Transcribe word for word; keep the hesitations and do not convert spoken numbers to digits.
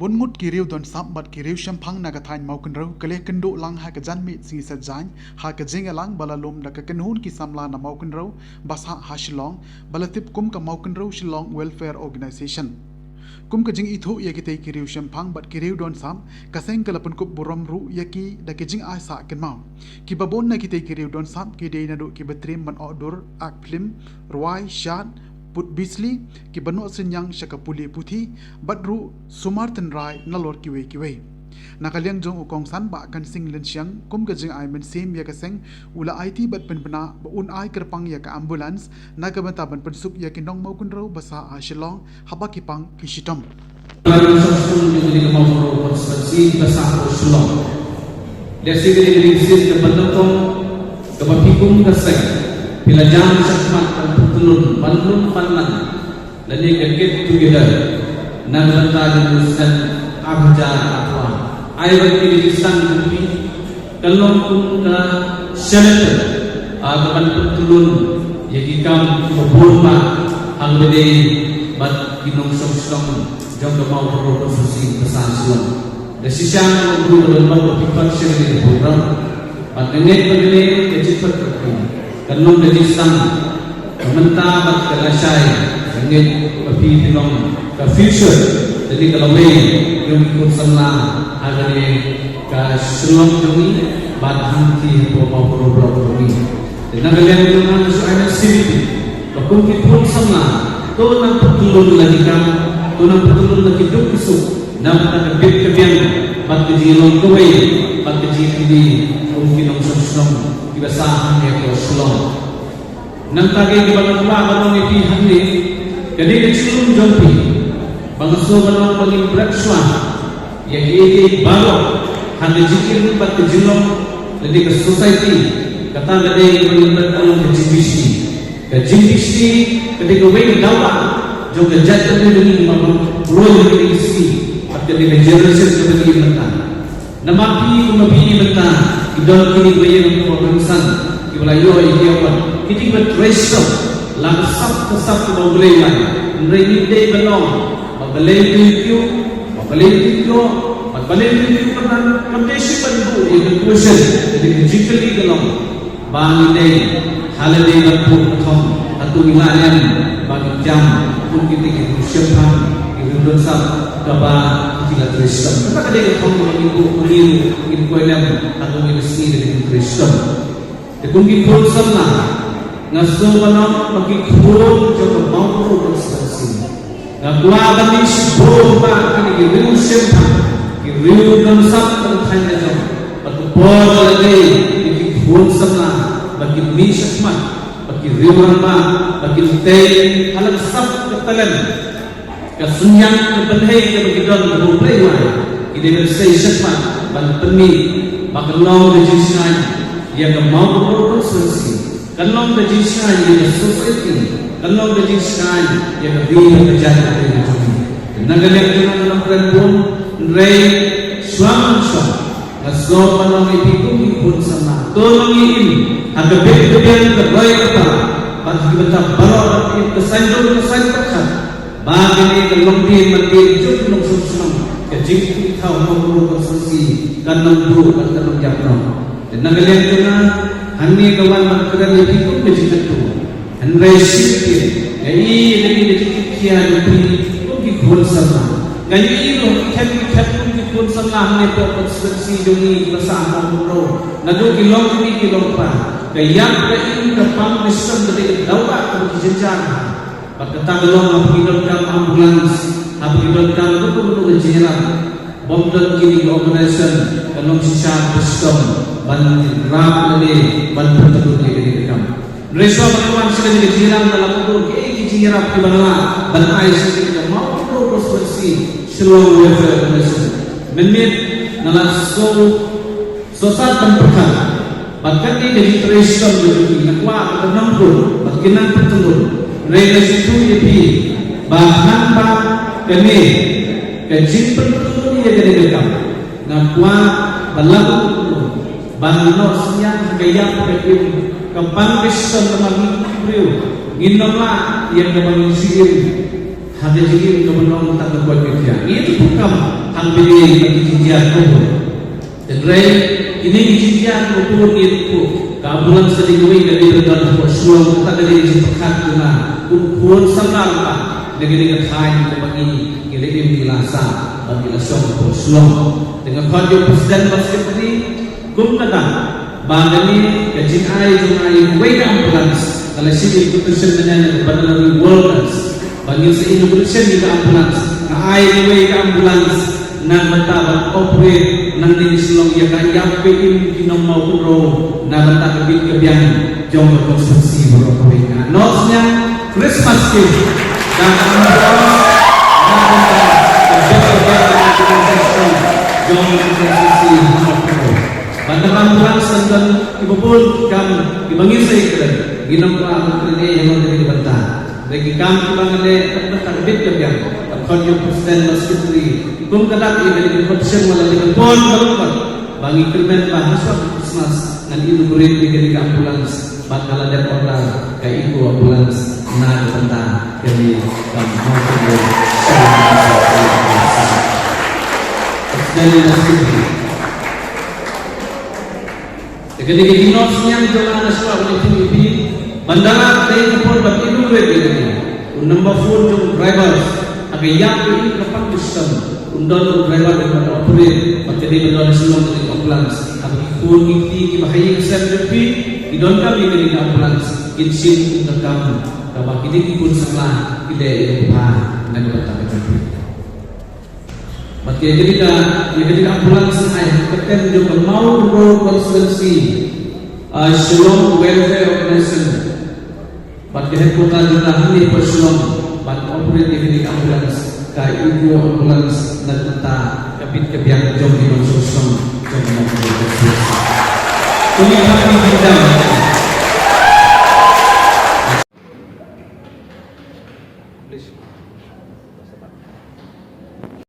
Ngut ki riew don sap bad ki riew shemphang na ka thaiñ Mawkynrew ka la kynduh lang ha ka janmiet sngi Saitjaiñ ha ka jingïalang ba la lum da ka kynhun ki samla na Mawkynrew ba sah ha Shillong ba la tip kum ka Mawkynrew Shillong Welfare Organisation. Kum ka jingithuh ïa kitei ki riew shemphang bad ki riew don sap, ka seng ka la pynkup burom ruh ïa ki da ki jingai sah kynmaw. Kiba bun na kitei ki riew don sap ki dei naduh kiba triem ban dur, ak phlim, rwai, shad, put bisli, kiba noh synñiang sha ka pule puthi, bad ruh sumar tynrai nalor kiwei kiwei. Na ka liang jong u kongsan Bah Kansing Lynshiang, kum ka jingai mynsiem ïa ka seng, u la aiti bad pynbna ba un ai kyrpang ïa ka ambulance na ka bynta ban pynsuk ïa ki nong Mawkynrew ba sah ha Shillong haba ki pang ki shitom. Para nongshong shnong jong ka Mawkynrew Constituency ba sah ha Shillong. Lehse ka dei ka mynsiem kaba nyngkong kaba phi kum ka seng phi la jan shakhmat ban pyntlun, ban lum, ban nang lane ka get together na ka bynta jong u snem ar hajar arphew. Ai ba ki dei ki sdang jong phi ka long kum ka shelter, ah, ka ban pyntlun ïa ki kam kiba bun bha ha kaba ïadei bad ki nongshong shnong jong ka Mawkynrew Constituency ba sah ha Shillong. Da shisha nga ong ruh ba don bad ba phi pat sha kane ka program. Bad nga ngeit ba kane ka jingpyrkhat ka long ka jingsdang ka mynta bad ka lashai. Nga ngeit ba phi phi long ka future, lane ka lawei jong ki khun samla ha kane ka Shillong jong ngi bad hangtei hapoh Mawkynrew Block jong ngi. Te na ka liang jong nga nga shu ai mynsiem ïa phi ba kum ki khun samla to nang pyntlun la ki kam, to nang pyntlun la ki duk ki suk na bynta ka bit ka biang bad ka jinglong kawei bad ka jingkylli kum ki nongshong shnong kiba sah hangne ha Shillong. Nangta kaei kaba nga kwah ban ong ïa phi hangne, ka dei ka jinglong jong phi ba nga sngew ban ong ba ngin bret shuwa ïa kiei kiei baroh ha ka jingim bad ka jinglong lane ka society. Kata ka dei kaba ngin bret, ka long ka jingbishni. Ka jingbishni ka dei kawei ka daw ba jong ka jaitbynriew jong ngi ba ngi pynroi ha kane ka sngi bad kane ka generation kaba ngi im mynta. Namar phi kum ma phi mynta ki don kine kiba ïeng hapoh rynsan kiba la ïoh ïa ki award, kine kiba trei shitom la ka sap ka sap kaba U Blei u ai. Hynrei ngi dei ban ong ba balei phi kiew, ba balei phi kiew, ba balei phi kiew, kam dei shuh ban buh ïa ka question. Ka dei ka jingkylli ka long ba ngi dei ha lade ban buh ka thong, hato ngi lah lem ba ngin jam kum kine ki riew shemphang, ki riew don sap kaba ki la trei shitom? Kata ka dei ka thong ba ngi buh, ba ngi ruh ngin poi lem hato ngi la sngi lade ban trei shitom. Te kum ki khun samla nga sngew ban ong ba ki khun jong ka Mawkynrew Constituency, nga kwah ban ïa shibun ba kine ki riew shemphang, ki riew don sap ka thaiñ la jong, ba ka por la dei ïa ki khun samla ba kin mih shakhmat, ba ki riew rangbah, ba kin tei ha la ka sap ka talent, ka synñiang, ka pynhei kaba ki don kaba U Blei u ai. Ki dei ban sei shakhmat ban pynmih ba kan long ka jingshngaiñ ïa ka Mawkynrew Constituency, kan long ka jingshngaiñ ïa ka society, kan long ka jingshngaiñ ïa ka ri bad ka jaitbynriew jong ngi. Na ka liang jong nga nga kren bun, hynrei shuwa ban shong nga sngew ban ong ïa phi kum ki khun samla, to nang ïa im ha ka bit ka biang, ka roi ka par bad ki bynta baroh, ban im ka saiñdur ka saiñ pyrkhat ba kane ka longdien mandien jong ki nongshong shnong, ka jingpynkhraw ha Mawkynrew Constituency kan nang buh bad kan nang ïap noh. Te na ka liang jong nga hangne nga wan ban kren ïa phi kum ka jingkyntu. Hynrei shisien nga ïohi ïa kane ka jingkitkhia jong phi kum ki khun samla. Nga ïohi ruh ki khem ki khem kum ki khun samla hangne hapoh constituency jong ngi kiba sah ha Mawkynrew, naduh ki longkmie ki longkpa. Ka ïap ka im, ka pang ka shitom ka dei ka daw ba kaba ki jynjar bha. Bad kata ka long haba ki donkam ambulance, haba ki donkam kano kano ka jingïarap, bym don kine ki organisation, ka long shisha ka shitom ban rap lane ban pyntyllun ïa kane ka kam. Hynrei shuwa ban wan sha kane ka jingïarap, nga la mutdur kiei ki jingïarap kiba nga lah ban ai sha kane ka Mawkynrew Constituency Shillong Welfare Organisation. Mynmiet nga la sngewsot ban pyrkhat ba kane ka jingtrei shitom jong ki, nga kwah ba kan nang pur, ba kin nang pyntyllun. Hynrei nga sngewthuh ïa phi ba hangne ba kane ka jingpyntyllun ïa kane ka kam, nga kwah ba la kumno ba ngi noh synñiang, ka ïap ka im, ka pang ka shitom, namar ngi ki briew ngim lah ïa kaba ngin shu im Hynrei jingim kaba long tang ka koit ka khiah. Ngi ïathuh kam hangta bad ki jingïaid khubor. Hynrei kine ki jingïaid khubor ngi ïathuh ka ambulance ka dei kawei ka dei ka don hapoh Shillong, kata ka dei ka jingpyrkhat jong nga kum u khun samla lyngba na kane ka thaiñ kaba ngi ngi la im ngi la sah bad ngi la shong hapoh Shillong. Te nga khot ïa u president bad secretary, kum kata ba kane ka jingai jong nga ïa kawei ka ambulance, nga la shim ïa ka petition mynne na ka Veterinary World Health ba ngin sa inauguration ïa ka ambulance. Nga ai kawei ka ambulance na ka bynta ban operate nangne na Shillong ïa ka ïap ka im ki nongmawkynrew na ka bynta ka bit ka biang jong ka constituency baroh kawei. Nga acknowledge ïa ka Christmas gift da ka ambulance na ka bynta ka bit ka biang jong ka constituency. Ban da ka ambulance, ngi don kiba bun ki kam kiba ngin sa ïakren. Ngin ym kwah ban kren ïa ka bynta. Hynrei ki kam kiba ngi leh na ka bynta ka bit ka biang, ka khot ïa u president bad secretary, kum ka dak ïa kane ka petition, wat la dei ka bun baroh ba ngi kyrmen ba ha shuwa ka Christmas ngan inaugurate ïa kane ka ambulance bad nga la dep order ka Eco Ambulance na ka bynta kane ka Mawkynrew Shelter. President bad secretary. Te ka dei ka jingnoh synñiang jong nga na shuwa ban ïathuh ïa phi. Ban da la dei ka por ban inaugurate ïa kane, u number phone jong u driver ha ka ïap ka im ka pang ka stem, un don u driver uba operate, bad ka dei ban don ha Shillong kane ka ambulance. Haba ki khun ki kti kiba ha ïing ha sem jong phi ki donkam ïa kane ka ambulance, kin shim kum ka kam kaba kine ki khun samla ki leh ïa ka bynta na ka bynta ka jong phi. Bad ïa kane ka, ïa kane ka ambulance ai ha ka kyrteng jong ka Mawkynrew Constituency, ah, Shillong Welfare Organisation. Bad ka headquarter jong ka hangne hapoh Shillong, ban operate ïa kane ka ambulance, ka Eco Ambulance na ka bynta ka bit ka biang jong ki nongshong shnong jong ka Mawkynrew Constituency. Kane ka dei ka